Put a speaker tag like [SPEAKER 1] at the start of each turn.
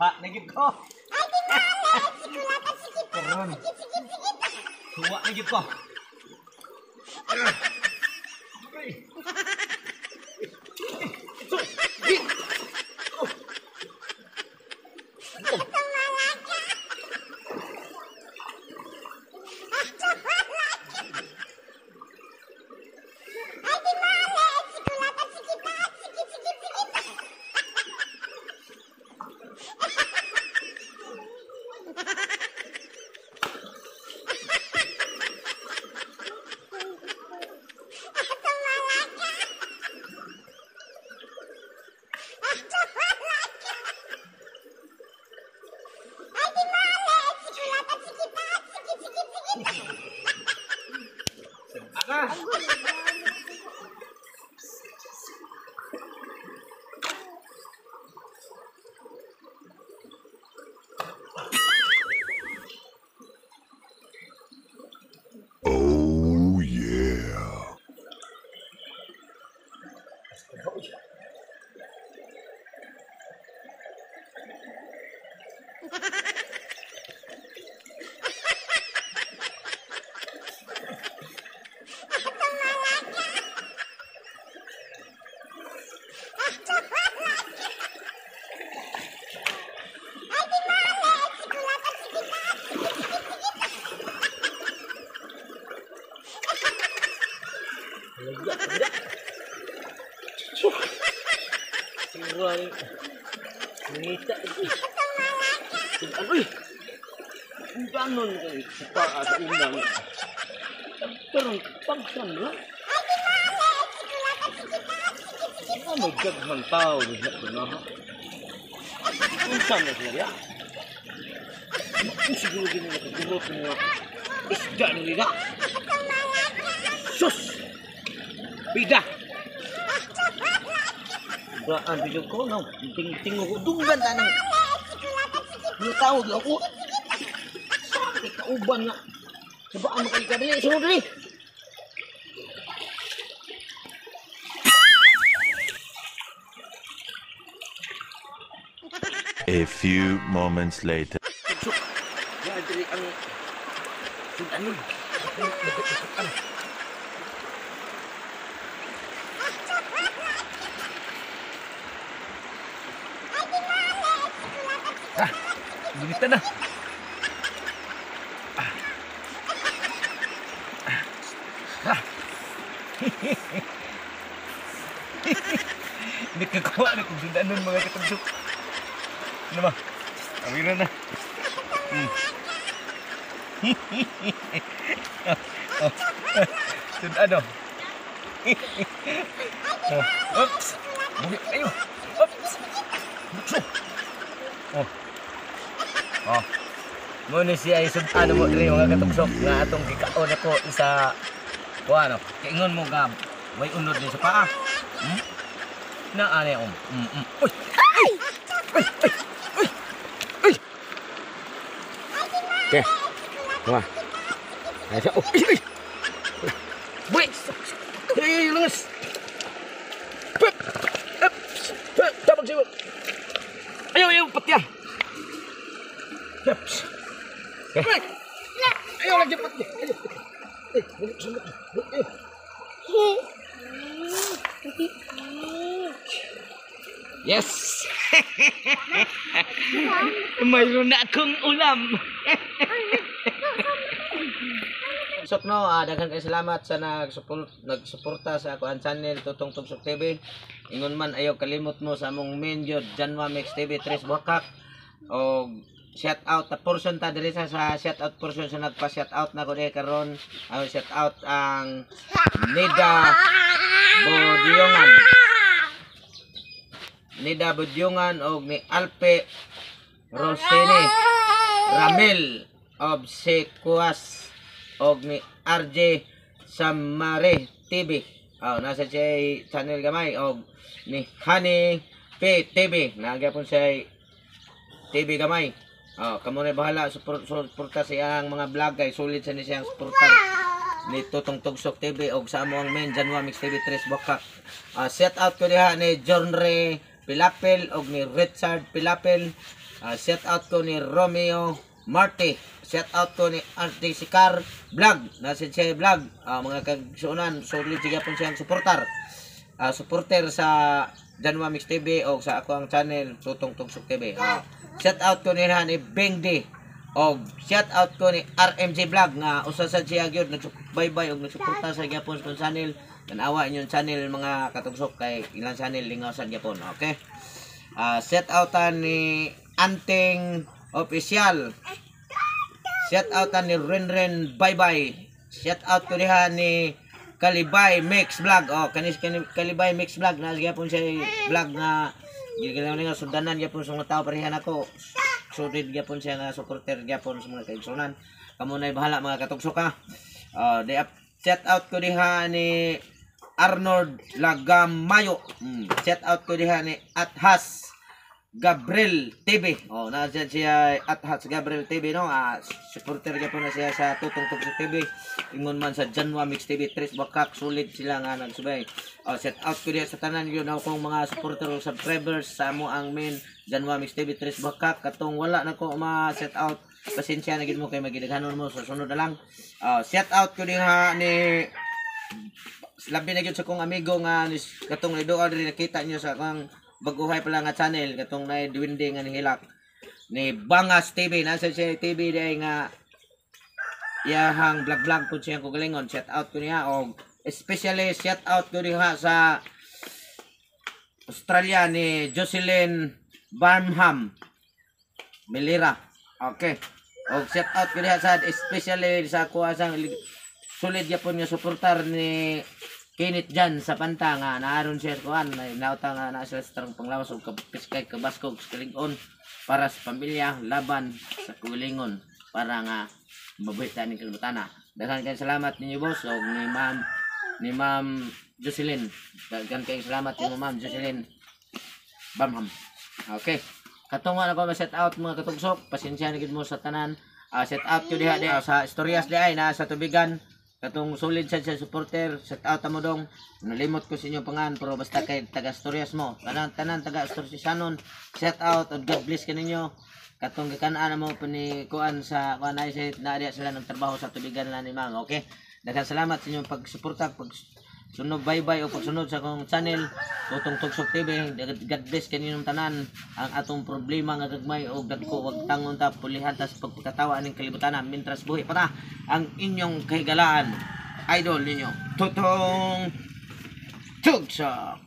[SPEAKER 1] Suha na gyud ko. Karon. Suwa na gyud ko.
[SPEAKER 2] Oh yeah.
[SPEAKER 1] Ganon kay paa sa unang. Pero pagsan lang. Ano daghang tao na na ha? Unsa na sila ya? Siguro din nila kagulot ng mga isda nila. Sus! Bida! Daan video ko no. Ting-ting ko dunggan tanang. Mga tao di ako. Sakit kauban nga. Sabaan mo kayo kadali. Sunod dali.
[SPEAKER 2] A few moments later.
[SPEAKER 1] Ya diri ang sudanon. Ah, ginita na. Ah. Nakakuha na kong sudanon mga katugsok. Ano ba? Awira na. Sudano. Oh, oops. Buhi kayo. Oops. Bukso. Oh. Oh. Muna siya ay sudano mo diri mga katugsok nga atong gikaon ako sa kuano. Kaingon mo nga way unod ni sa paa. Hmm? Na ani om. Uy. Ay! Uy! Uy! Uy! Uy! Okay. Wah. Ay, siya. Oh, uy! Uy! Buhi! Hey, lungas! Pep! Ups! Pep! Tabang siya! Ayaw, ayaw, patya! Ups! Okay. Ayaw, lagi patya! Ayaw! Ay, balik, sunod. Ayaw. Yes! Mayroon na akong ulam. Sok no, daghan kay salamat sa nagsuporta sa ako ang channel Tutong Tugsok TV. Ingon man ayaw kalimot mo sa among main gyud Janwa Mix TV Tres Wakak. Og shout out ta portion ta diri sa shout out portion sa nagpa shout out na ko diri karon. Ang shout out ang Nida Bodiongan. Nida Bodiongan og ni Alpe Rosene Ramel of Sequas og ni RJ Samare TV. Oh, nasa siya channel gamay og ni Honey P TV. Nagyapon siya TV gamay. Oh, kamo na bahala suporta sa iyang mga vlog kay sulit sa ni siyang suporta ni Tutong Tugsok TV og sa amo ang main Janwa Mix TV Tres Bokak. Shout out ko diha ni Johnre Pilapel og ni Richard Pilapel. Shout out ko ni Romeo Marte. Shout out ko ni RT Sikar Vlog. Nasa siya vlog. Mga kagsuonan, solid siya po siyang supporter. Supporter sa Janwa Mix TV o sa ako ang channel Tutong Tugsok TV. Shout out ko nila ni Bengdi. Og shout out ko ni RMJ Vlog nga usa sa siya gyud nagsubaybay og nagsuporta sa gyapon sa channel. Tanawa inyong channel, mga katugsok, kay ilang channel lingaw sa gyapon. Okay? Shout out ni Anting Official. Shout out ni Renren Bye Bye. Shout out ko diha ni Kalibay Mix Vlog. Oh, kanis kani Kalibay Mix Vlog na gyapon siya vlog nga gigalaw nga sundanan gyapon sa mga tao parehan ako. Solid gyapon siya nga supporter gyapon sa mga kaigsunan. Kamo na'y bahala, mga katugsok, ha. Di up, shout out ko diha ni Arnold Lagamayo. Shout out ko diha ni Athas Gabriel TV. Oh, naa siya siya Athas Gabriel TV, no. Supporter gyapon na siya sa Tutong Tugsok TV. Ingon man sa Janwa Mix TV, Tres Bakak, solid sila nga nagsubay. Oh, shout out ko diha sa tanan yun akong mga supporter o subscribers sa amo ang main Janwa Mix TV, Tres Bakak. Katong wala na ko ma-shout out, pasensya na gid mo kay magidaghanon mo sa sunod na lang. Oh, shout out ko diha ni labi na gyud sa kong amigo nga ni katong niduol diri, nakita niyo sa akong baguhay pa lang nga channel, katong nay duwende nga nihilak, ni Bangas TV. Nasa siya TV day nga iyahang vlog vlog po siya kagalingon. Shout out ko niya og especially shout out ko diha sa Australia ni Jocelyn Barnham Melira. Okay, og shout out ko diha sa especially sa kuha sa solid gyapon nga suportar ni Kenneth Jan sa Panta nga naaron siya kuan nauta nga naa sila sa tarong panglawas og kapiskay kabaskog sa kalig-on para sa pamilya, laban sa kaugalingon para nga mabuhi ta ning kalibutana. Daghan kayong salamat ninyo, boss, og ni Ma'am Jocelyn. Daghan kayong salamat ninyo, Ma'am Jocelyn Bamham. Okay. Katong nga ko ma-shout out, mga katugsok, pasensya na gid mo sa tanan. Shout out ko diha diha sa istorya diha ay na sa tubigan katong solid sad sa supporter. Shout out mo dong, nalimot ko sa inyo pangan pero basta kay taga Asturias mo, tanan tanan taga Asturiasanon, shout out and God bless kaninyo. Katong gikan-an mo pa ni kuan sa kuan ay sa naa diha sila ng trabaho sa tubigan lang ni ma'am. Okay, daghan salamat sa inyong pagsuporta, pag sunod bye-bye o pagsunod sa akong channel Tutong Tugsok TV. God bless kaninyong tanan. Ang atong problema nga gagmay o dagko, wag tangon ta, pulihan ta sa pagpakatawa aning kalibutan mintras buhi pa ta. Ang inyong kahigalaan, idol ninyo, Tutong Tugsok.